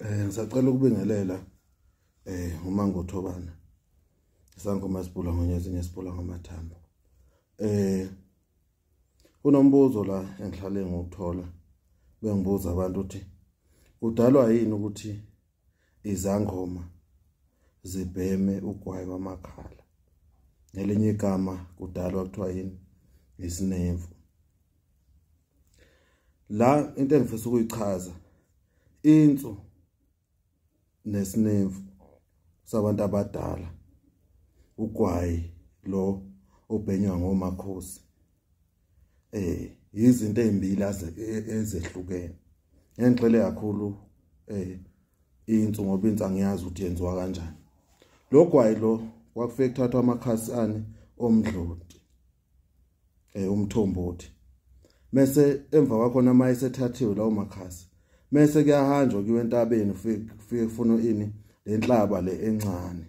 Ngisacela ukubingelela uma ngothobana. Isangoma sibula ngonyezi sibula ngamathambo. Kunombuzo la engihlale ngokuthola bengibuza abantu ukuthi kudalwa yini ukuthi izangoma zibheme ugwayi wamakhala. Ngelinye igama kudalwa kuthiwa yini isinemfu. La into engifisa ukuyichaza insu nesinemfu sabantu abadala ugwayi lo obhenywa ngomakhosi izinto ezimbili ezehlukene. Ngixele kakhulu insu ngoba insu angiyazi ukuthi yenziwa kanjani. Lo gwayi lo kwakufike kuthathwa amakhasi ani omdloti umthombothi, mase emva kwakhona mayisethathiwe lawo makhasi mase kuyahanjwa kuyiwe entabeni ufike kufuna ini lenhlaba le encane.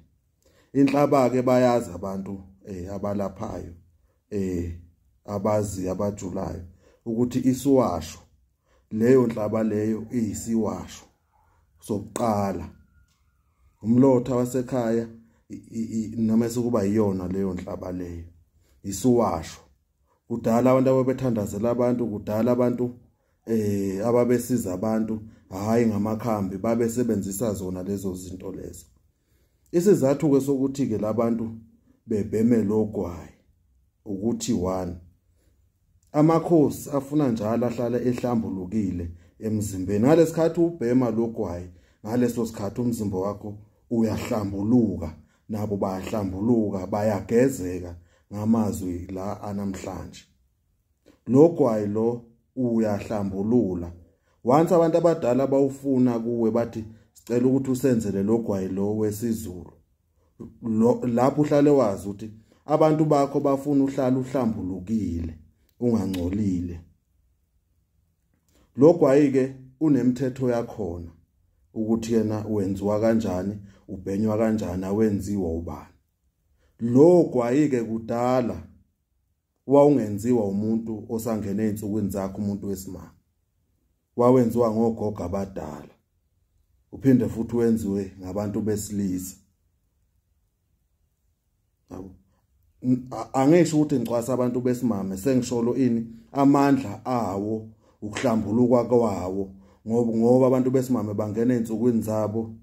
Inhlaba ke bayazi abantu abalaphayo abazi abajulayo ukuthi isiwasho leyo nhlaba leyo iyisiwasho sokuqala. Umlotha wasekhaya noma sekuba iyona leyo nhlaba leyo isiwasho. Kudala abantu ababethandazela abantu, kudala abantu ababesiza abantu hayi ngamakhambi, babesebenzisa zona lezo zinto lezo. Isizathu ke sokuthi ke labantu bebheme logwayi ukuthi one, amakhosi afuna njalo ahlale ehlambulukile emzimbeni. Ngalesikhathi ubhema logwayi, ngaleso sikhathi umzimba wakho uyahlambuluka, nabo bayahlambuluka, bayagezeka ngamazwi la anamhlanje. Logwayi lo uyahlambulula. Once abantu abadala bawufuna kuwe bathi sicela ukuthi usenzele logwayi lo wesiZulu, lapho uhlale wazi ukuthi abantu bakho bafuna uhlale uhlambulukile ungangcolile. Logwayi ke unemithetho yakhona ukuthi yena wenziwa kanjani, ubhenywa kanjani, awenziwa ubani. Logwayi ke kudala wawungenziwa umuntu osangene ezinsukwini zakhe, umuntu wesimame. Wawenziwa ngogogo abadala, uphinde futhi wenziwe ngabantu besilisa. Yabo, angisho ukuthi ngicwasa abantu besimame, sengisholo ini amandla awo, ukuhlambuluka kwawo, ngoba abantu besimame bangena ezinsukwini zabo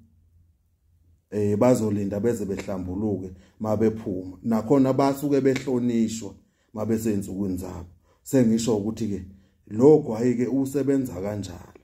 bazolinda beze behlambuluke mabephuma, nakhona basuke behlonishwa mabese insukwini zabo. Sengisho ukuthi ke lo gwayi ke usebenza kanjalo.